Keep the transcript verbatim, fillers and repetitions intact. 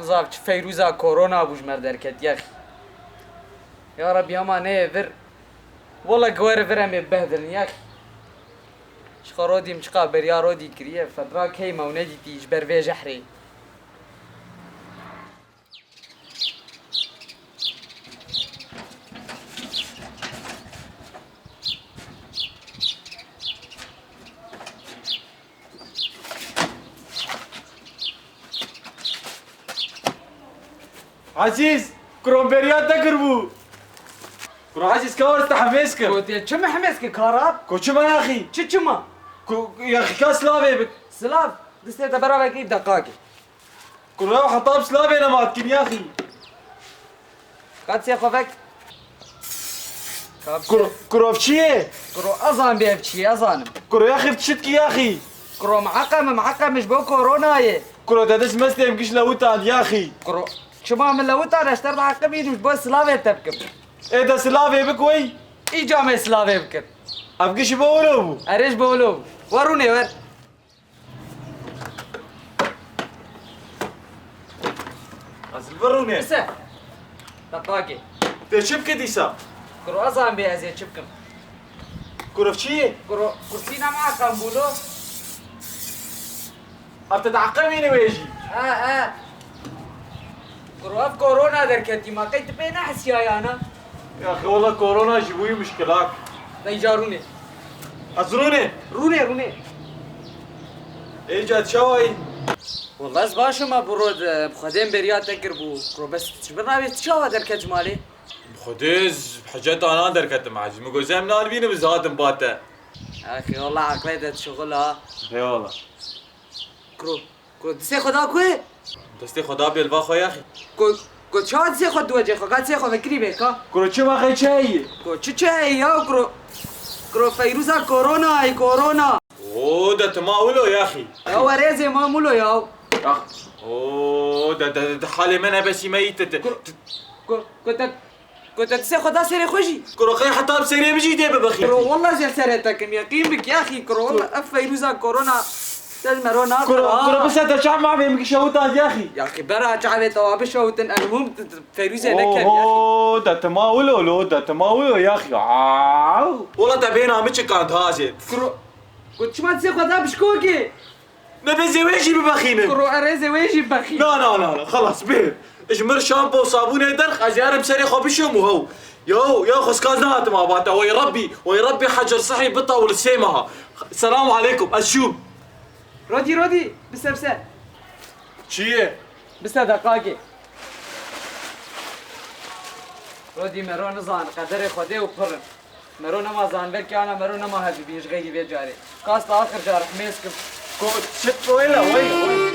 Zav çi feyrûza korona bû ji me derket, yexî. Ya Rebî, hema neyê vir. Wele giwere vir em ê behdilin, yexî. Ji xwe rodî min çiqa beriya rodî kiriye, fedra key me û nedîtî ji ber vê jehrê. Ezîz, kuro min beriya te kiribû. Kuro Ezîz, ka were te hemêz kir. Gotiye, çi min hemêz kir, karab? Ko çi me yaxî? Çi çi me? Ko yaxî ka silavê bik. Silav? Distê te bera vekirî deqakê. Kuro ew heta bi silavê nema dikin yaxî. Ka distê xwe vek. Ka bi Kuro, kuro ev çi ye? Kuro ez an bê ev çi ye, ez anim. Kuro yaxî bi çi dikî yaxî? Kuro meheqe min, meheqe min ji bo koronayê. Kuro te dest mestê em giş lewitand yaxî. Kuro çima min lewitand, ez ter de heqim îdim ji bo silavê te bikim. Ê de silavê bik wey. Îca me silavê bikim. Ev giş bo wilo bû. Erê ji bo wilo bû. Wer rûnê wer. Ez li vir rûnê. Bise. Deqakê. Tê çi bike dîsa? Kuro ez an bê ez ê çi bikim? Kuro ev çi ye? Kuro kursîna me aqem bû lo. Ev te diaqemîne wê jî? He, he. Kuro ev korona derketî ma, qey tu pê nehesiyaye ana? Yaxî wela korona jî bûyî muşkilak. Veyca rûnê. Ez rûnê? Rûnê, rûnê. Ê ca çawa yî? Wela ez baş im, ma bi rod, bi Xwedê min beriya te kiribû. Kuro bes ji bin navê tu çawa derket ji malê? Bi Xwedê ez bi heceta nan derketim, ez ji min got ez ê nanibînim, ez hatim ba te. Axê wela aqlê te dişixula. Eyvallah. Kuro, kuro distê xwe da ku? Destê xwe da bê li va xwe yaxî. Ku, ku çawa distê xwe diwecê xwe? Ka distê xwe vekirî bê ka? Kuro çima xê çi heyî? Ku çi çi heyî ya kuro? Kuro feyrûza korona heyî, korona. Oo, de tu ma wilo yaxî. Ya werêzê ma mulo ya. Yax. Oo, de, de, de, de halê me nebesî me yî te, te, Kuro, te, ku, ku te Ku te distê xwe da serê xwe jî? Kuro qey heta bi serê min jî dê bibixî. Kuro wela jê serê te kim, yeqîn bik yaxî, kuro wela ev feyrûza korona te ji me ro nabe. Kuro, kuro bise te çav mavê min kişe wita yaxî. Yaxî bera çavê te wa bişewtin, elmûm feyrûzê neker yaxî. Oho, de tima wilo lo, de tima wilo yaxî. Aw. Wela te bêhna min çikand hazê. Kuro, ku çima distê xwe da bişkokê? Me bê zê wê jî bibexînin. Kuro erê zê wê jî bibexînin. Na, na, na, na, xelas, bê. Ji mir şampo û sabûnê derx, ez yarim serê xwe bişom û hew. Yaw, yaw, xwe skaz nehatim ava te. Wey Rebbî, wey Rebbî Hecer Sihî bita û li sê meha. Selamu aleykum, ez çûm. Rodî, Rodî, bise, bise. Çi ye? Bise deqakê. Rodî me ro nizan, qederê Xwedê û pir in. Mero nema zanber ki ana mero nema hevî bîn ji xeyrî vê carê. Kas te axir car hmêz kim. Ko, çi, weyla, weyla, weyla.